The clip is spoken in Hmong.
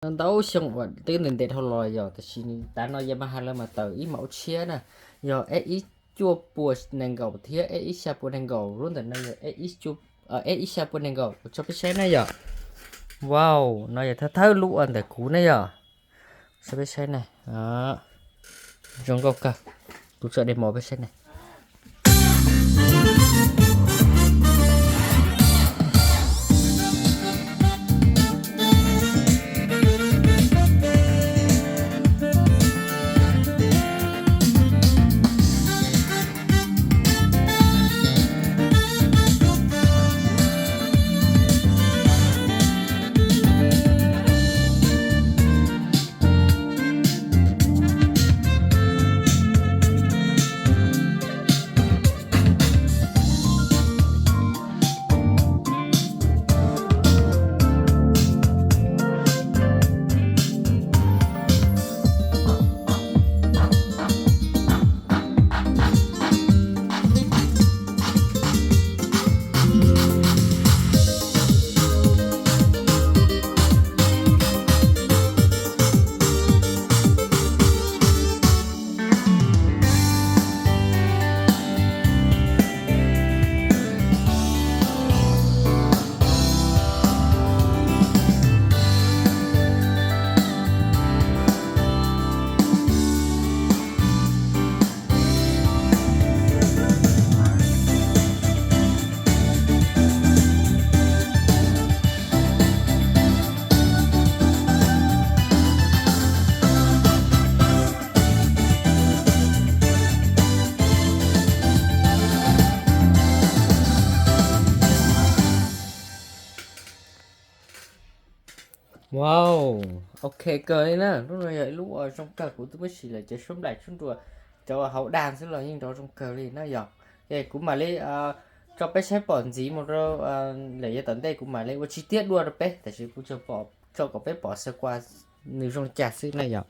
Ntau xyoo uas twb ntev ntev dhau los yog, tab sis tav no Yamaha lawv mas tawm ib mos ua tshiab na, yog E ib cuaj pua nees nkaum thiab E ib xya pua nees nkaum, lub ntawm no yog E ib xya pua nees nkaum, kuv tso peb saib na yom. Wow, no yog thawj thawj lub uas ntawm kuv na yom. Tso peb saib na. Zoo nkauj kawg. Kuv tso demo peb saib na. Wow, ok kawg li na. Lub no yog ib lub uas zoo kawg, kuv twb muab siv lawm cov suab nplaim suab nruas, cov hauv dag xwb los yeej nrov zoo kawg li na yom. Kuv mam li tso peb saib pom ntxiv mus rau lawm yav tom ntej, kuv mam li ua chi tiag dua rau peb, tab sis kuv tsuas tso kom peb pom xav qua nws zoo cas xwb na yom.